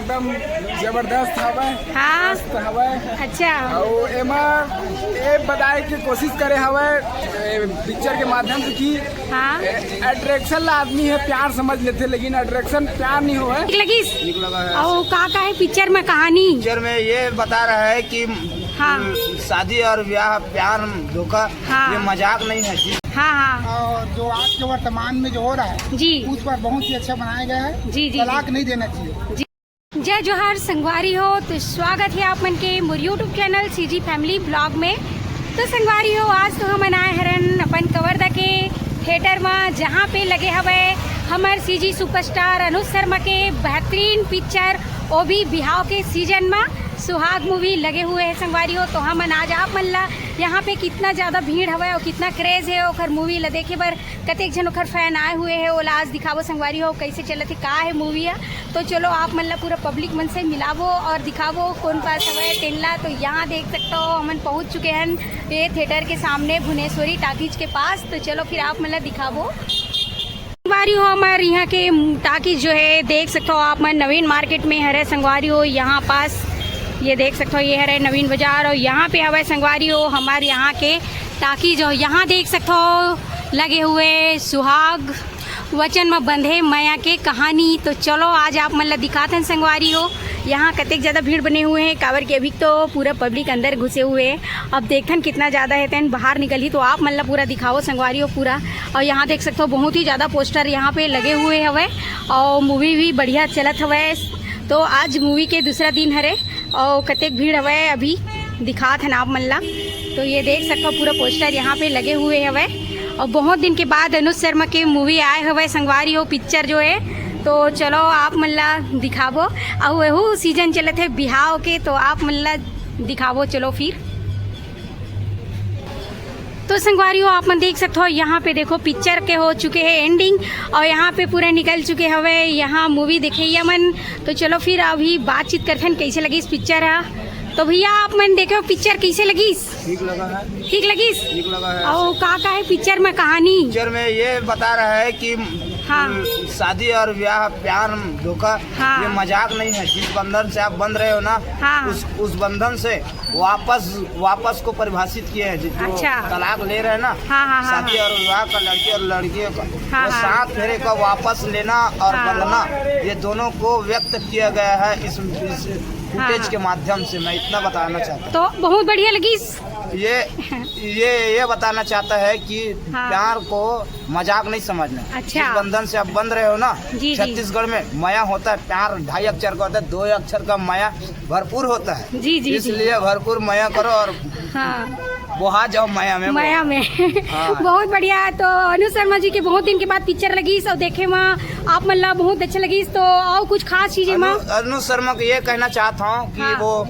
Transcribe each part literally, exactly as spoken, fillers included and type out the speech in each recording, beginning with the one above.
एकदम जबरदस्त हवय। हाँ। मस्त हवय। अच्छा। अउ एमा ये बताए के कोशिश करे हवय, ए, पिक्चर के माध्यम से कि हाँ। ए, अट्रैक्शन ला आदमी है प्यार समझ लेथे, लेकिन अट्रैक्शन प्यार नहीं होवय। ठीक लगिस? ठीक लगा है। अउ का का है पिक्चर में कहानी? पिक्चर में ये बता रहा है कि हाँ। शादी और ब्याह, प्यार, धोखा, हाँ। ये मजाक नहीं है जी। हाँ, हाँ। और जो आज के वर्तमान में जो हो रहा है, जी। उस पर बहुत ही अच्छा बनाया गया है। जी, जी, तलाक जी। नहीं देना चाहिए। जी। जय जोहार संगवारी हो, तो स्वागत है आप मन के मोर YouTube channel CG family blog में। तो संगवारी हो, आज तो हमन आए हरन अपन कवर्धा के थिएटर में, जहाँ पे लगे हवे हमर सीजी सुपरस्टार अनुज शर्मा के बेहतरीन पिक्चर, वो भी बिहाव के सीजन में सुहाग मूवी लगे हुए है संगवारी हो। तो हमन आज आप मन ला यहाँ पे कितना ज़्यादा भीड़ हवे और कितना क्रेज है ओखर मूवी ला देखे बर, कतेक झन ओखर फैन आए हुए है, ओला आज दिखाबो संगवारी हो कैसे चलत है, का है मूवी है। तो चलो आप मन ला पूरा पब्लिक मन से मिलाबो और दिखाबो कौन पास हवे तेन ला। तो यहाँ देख सकता हो हमन पहुँच चुके हैं ये थिएटर के सामने भुवनेश्वरी टाकीज के पास। तो चलो फिर आप मन ला दिखाबो। संगवारी हो, हमारे यहाँ के टाकीज जो है देख सकते हो आप मन नवीन मार्केट में हरे संगवारी हो। यहाँ पास ये देख सकते हो ये हरे नवीन बाजार और यहाँ पे हवे संगवारी हो हमारे यहाँ के टाकीज हो। यहाँ देख सकते हो लगे हुए सुहाग वचन में बंधे मया के कहानी। तो चलो आज आप मन ला दिखाथन संगवारी हो यहाँ कतेक ज़्यादा भीड़ बने हुए हैं, काबर कि अभी तो पूरा पब्लिक अंदर घुसे हुए हैं। अब देखथन कितना ज़्यादा है तेन बाहर निकलही तो आप मन ला पूरा दिखाओ संगवारी हो पूरा। और यहाँ देख सकते हो बहुत ही ज़्यादा पोस्टर यहाँ पे लगे हुए हवे और मूवी भी बढ़िया चलत हवे। तो आज मूवी के दूसरा दिन हरे और कतेक भीड़ हवे अभी दिखात हन आप मन ला। तो ये देख सकते हो पूरा पोस्टर यहाँ पे लगे हुए हवे और बहुत दिन के बाद अनुज शर्मा के मूवी आए हवे संगवारी हो पिक्चर जो है। तो चलो आप मन ला दिखाबो और वहू सीजन चलत है बिहाव के, तो आप मन ला दिखाबो। चलो फिर तो संगवारी हो आप मन देख सकते हो यहाँ पे देखो पिक्चर के हो चुके हैं एंडिंग और यहाँ पे पूरा निकल चुके हवे यहाँ मूवी देखइया मन। तो चलो फिर अभी बातचीत करथन कैसे लगिस पिक्चर हा। तो भैया आप मन देखे हो पिक्चर कैसे लगिस? ठीक लगा है। ठीक लगिस? ठीक लगा है। और का का है पिक्चर में कहानी? पिक्चर में ये बता रहा है कि हाँ। शादी और ब्याह, प्यार, धोखा, हाँ। ये मजाक नहीं है। जिस बंधन से आप बंध रहे हो ना, हाँ। उस उस बंधन से वापस वापस को परिभाषित किए हैं, जो अच्छा। तलाक ले रहे हैं ना, हाँ, हाँ, हाँ, शादी हाँ। और विवाह का, लड़की और लड़कियों का, हाँ, वो हाँ। सात फेरे का वापस लेना और हाँ। बंधना, ये दोनों को व्यक्त किया गया है इस, इस फुटेज हाँ। के माध्यम से। मैं इतना बताना चाहता हूँ। तो बहुत बढ़िया लगी। ये ये ये बताना चाहता है कि हाँ। प्यार को मजाक नहीं समझना। अच्छा। जिस बंधन से आप बंध रहे हो ना, जी, जी। छत्तीसगढ़ में मया होता है, प्यार ढाई अक्षर का होता है, दो अक्षर का मया भरपूर होता है। जी, जी, जी। इसलिए भरपूर मया करो और हाँ। बोहा जाओ मया में, मया में। हाँ। बहुत बढ़िया। तो अनुज शर्मा जी के बहुत दिन के बाद पिक्चर लगी, सो देखे में आप मन ला बहुत अच्छा लगी। तो और कुछ खास चीजें में? अनु-, अनुज शर्मा को ये कहना चाहता हूँ कि हाँ। वो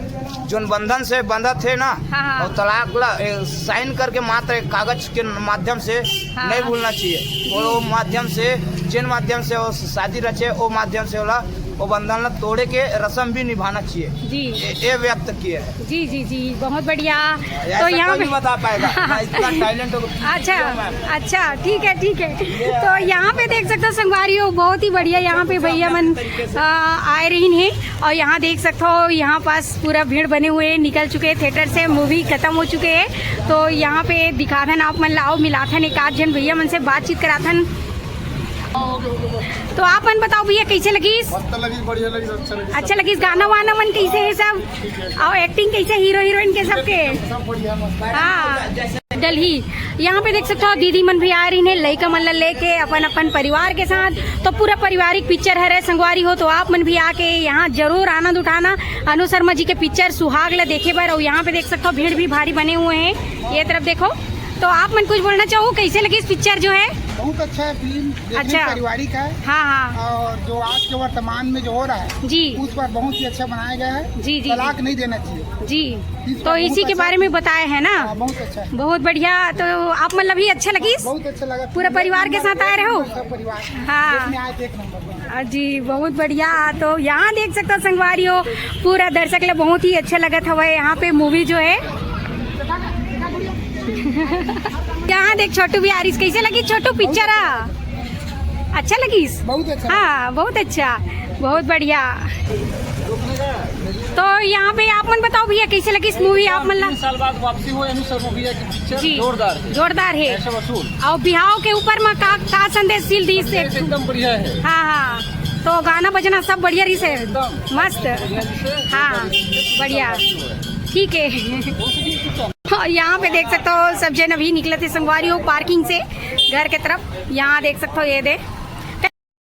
जोन बंधन से बंधा थे ना, हाँ, हाँ। और तलाक ला, ए, साइन करके मात्र एक कागज के माध्यम से हाँ। नहीं भूलना चाहिए। वो माध्यम से, जिन माध्यम से वो शादी रचे, वो माध्यम से वाला वो बंधन ला तोड़े के रस्म भी निभाना चाहिए। जी। ये, ये व्यक्त किए हैं। जी, जी, जी, बहुत बढ़िया। ऐसा तो यहाँ कोई पे नहीं बता पाएगा। हाँ, इतना टैलेंट हो। अच्छा, अच्छा, ठीक है, ठीक है। तो यहाँ पे देख सकते हो संगवारी हो, बहुत ही बढ़िया यहाँ पे भैया मन, आ, आए रही हैं। और यहाँ देख सकते हो, यहाँ पास पूरा भीड़ बने हुए हैं, निकल चुके हैं थिएटर से, मूवी खत्म हो चुके हैं। तो यहाँ पे दिखाथन आप मन ला, मिलाथन एक आध झन भैया मन से बातचीत कराथन। तो आप मन बताओ भैया, कैसे लगिस? मस्त लगिस, बढ़िया लगिस, अच्छा लगिस। अच्छा लगिस। गाना वाना मन कैसे है सब? ठीक है। और एक्टिंग कैसे हीरो हीरोइन के सबके? सब बढ़िया, मस्त। हाँ। डलही। यहाँ पे देख सकते हो दीदी मन भी आ रही हैं, लइका मन ला लेके अपन अपन परिवार के साथ। तो पूरा पारिवारिक पिक्चर हरे संगवारी हो, तो आप मन भी आके यहाँ जरूर आनंद उठाना अनु शर्मा जी के पिक्चर सुहाग ला देखे बर। और यहाँ पे देख सकते हो भीड़ भी भारी बने हुए हैं। ये तरफ देखो, तो आप मन कुछ बोलना चाहो, कैसे लगी इस पिक्चर जो है? बहुत अच्छा है फिल्म, देखने अच्छा। पारिवारिक है। हाँ, हाँ। और जो आज के वर्तमान में जो हो रहा है, जी। उस पर बहुत ही अच्छा बनाया गया है। जी, जी, तलाक जी। नहीं देना चाहिए। जी, इस तो पर बहुत इसी के अच्छा बारे में बताया है ना? हाँ, बहुत अच्छा है। बहुत बढ़िया। तो आप मतलब ही अच्छा लगी? बहुत अच्छा लगा। पूरा परिवार के साथ आए रहो? सब परिवार। हाँ। देखने आए थे, एक नंबर। आ, जी, बहुत बढ़िया। तो यहाँ देख सकते हो संगवारी हो, पूरा दर्शक ला बहुत ही अच्छा लगत हवे यहाँ पे मूवी जो है। यहाँ देख छोटू भी आ रही, कैसे लगी छोटू पिक्चर? अच्छा लगी? बहुत अच्छा। हाँ, बहुत अच्छा। बहुत बढ़िया। तो यहाँ पे आप मन बताओ भैया, कैसे लगी इस मूवी आप मन ला? तीन साल बाद वापसी हुई अनुसर भैया की पिक्चर, जी। जोरदार है। जोरदार है। पैसा वसूल। और बिहाव के ऊपर में का, का संदेश दिल दी से? संदेश एकदम बढ़िया है। हाँ, हाँ। तो गाना बजना सब बढ़िया रही से? एकदम। मस्त। बढ़िया रही से। हाँ, बढ़िया। ठीक है। और यहाँ पे देख सकते हो, सब जन अभी निकले थे संगवारी हो पार्किंग से घर के तरफ। यहाँ देख सकते हो, ये दे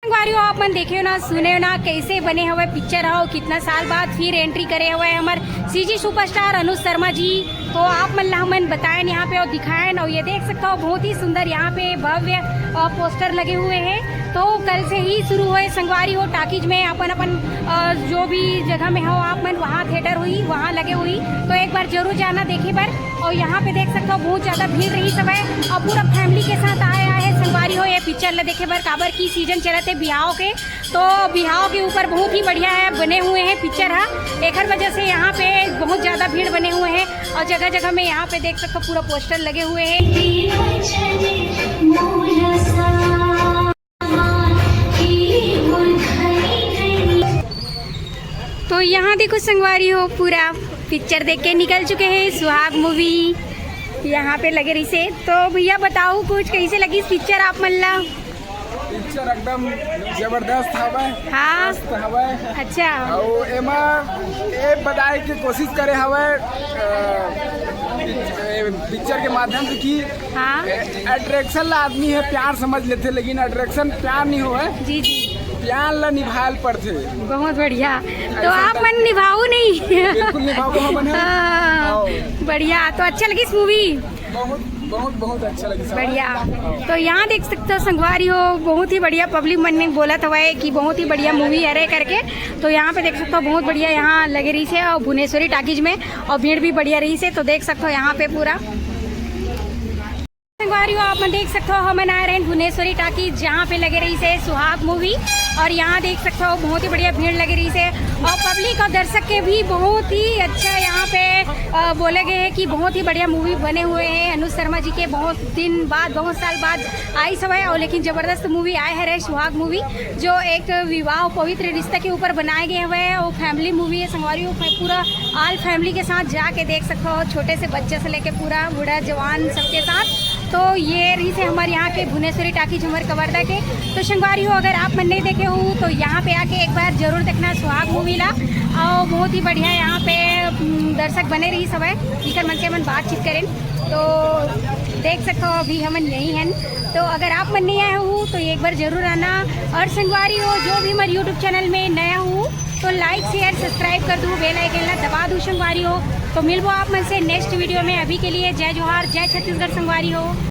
संगवारी हो, आप मन देखे हो ना, सुने हो ना, कैसे बने हुए पिक्चर हो, कितना साल बाद फिर एंट्री करे हुए हमर सीजी सुपरस्टार अनुज शर्मा जी। तो आप मन ला हमन बताएन यहाँ पे और दिखाएन, और ये देख सकते हो बहुत ही सुंदर यहाँ पे भव्य अ, पोस्टर लगे हुए हैं। तो कल से ही शुरू हुए संगवारी हो टाकीज में अपन अपन अ, जो भी जगह में हो आप मन, वहाँ थिएटर हुई, वहाँ लगे हुई। तो एक बार जरूर जाना देखे बर। और यहाँ पे देख सकते हो बहुत ज्यादा भीड़ रही सब है, और पूरा फैमिली के साथ आए आए हैं संगवारी हो ये पिक्चर ला देखे बर, काबर की सीजन चलत है बिहाव के। तो बिहाव के ऊपर बहुत ही बढ़िया है बने हुए हैं पिक्चर हा, एकर वजह से यहाँ पे बहुत ज्यादा भीड़ बने हुए हैं। और जगह जगह में यहाँ पे देख सकते हो पूरा पोस्टर लगे हुए हैं। तो यहाँ देखो संगवारी हो, पूरा पिक्चर देख के निकल चुके हैं सुहाग मूवी यहाँ पे लगे रही से। तो भैया बताओ कुछ, कैसे लगी पिक्चर आप मन ला? पिक्चर एकदम जबरदस्त हवय। हाँ। मस्त हवय। अच्छा। अउ एमा ए बताए के कोशिश करे हवय, अ, पिक-, ए, पिक्चर के माध्यम से कि हाँ। ए, अट्रैक्शन ला आदमी है प्यार समझ लेथे, लेकिन अट्रैक्शन प्यार नहीं होवय। जी, जी। प्यार ला निभाए ल पड़थे। बहुत बढ़िया। तो ऐसा आप कर- मन निभाऊ नहीं? बिल्कुल निभाऊ, हम मन है। हाँ। आओ। बढ़िया। तो अच्छा लगी इस मूवी? बहुत, बहुत, बहुत अच्छा लगी सर। बढ़िया। तो यहाँ देख सकते हो संगवारी हो, बहुत ही बढ़िया पब्लिक मन ने बोलत हवय कि बहुत ही बढ़िया मूवी हरे करके। तो यहाँ पे देख सकते हो बहुत बढ़िया यहाँ लगे रही से और भुवनेश्वरी टाकीज में, और भीड़ भी बढ़िया रही से। तो देख सकते हो यहाँ पे पूरा संगवारी हो, आप मन देख सकते हो हमन आए रहे भुवनेश्वरी टाकीज, जहाँ पे लगे रही से सुहाग मूवी। और यहाँ देख सकते हो बहुत ही बढ़िया भीड़ लगे रही से, और पब्लिक और दर्शक के भी बहुत ही अच्छा यहाँ पे अ, बोले गए हैं कि बहुत ही बढ़िया मूवी बने हुए हैं अनुज शर्मा जी के। बहुत दिन बाद, बहुत साल बाद आई सब है, और लेकिन जबरदस्त मूवी आए है रहे सुहाग मूवी, जो एक विवाह पवित्र रिश्ता के ऊपर बनाए गए हुए हैं। वो फैमिली मूवी है संगवारी हो, पूरा ऑल फैमिली के साथ जाके देख सकते हो, छोटे से बच्चे से लेके पूरा बूढ़ा जवान सबके साथ। तो ये रही से हमारे यहाँ के भुवनेश्वरी टाकीज हमर कवर्धा के। तो संगवारी हो, अगर आप मन नहीं देखे हो तो यहाँ पे आके एक बार जरूर देखना सुहाग मूवी ला। और बहुत ही बढ़िया यहाँ पे, हम्म, दर्शक बने रही सब है, इकर मन से हमन बातचीत करें। तो देख सकते हो अभी हमन यही हैं। तो अगर आप मन नहीं आए हो तो एक बार जरूर आना। और संगवारी हो, जो भी हमारे यूट्यूब चैनल में नया हो तो लाइक शेयर सब्सक्राइब कर दू, बेल आइकन ला दबा दू संगवारी हो। तो मिलबो आप मन से नेक्स्ट वीडियो में। अभी के लिए जय जोहार, जय छत्तीसगढ़ संगवारी हो।